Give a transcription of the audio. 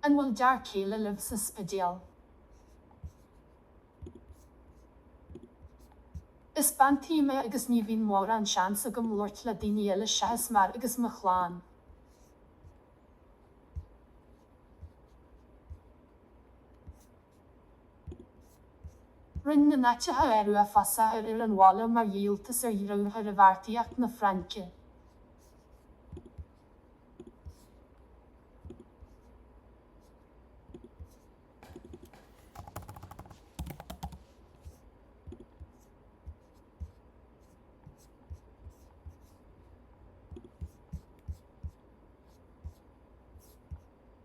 An bhfuil d'fhear céile libh sa Spidéal? Is bean tí mé agus ní bhíonn mórán seans agam labhairt le daoine eile seachas m'fhear agus mo chlann. Rinne na Naitsithe aer uafásach ar fhir an bhaile mar dhíoltas ar dhíorbheartaíocht na Fraince.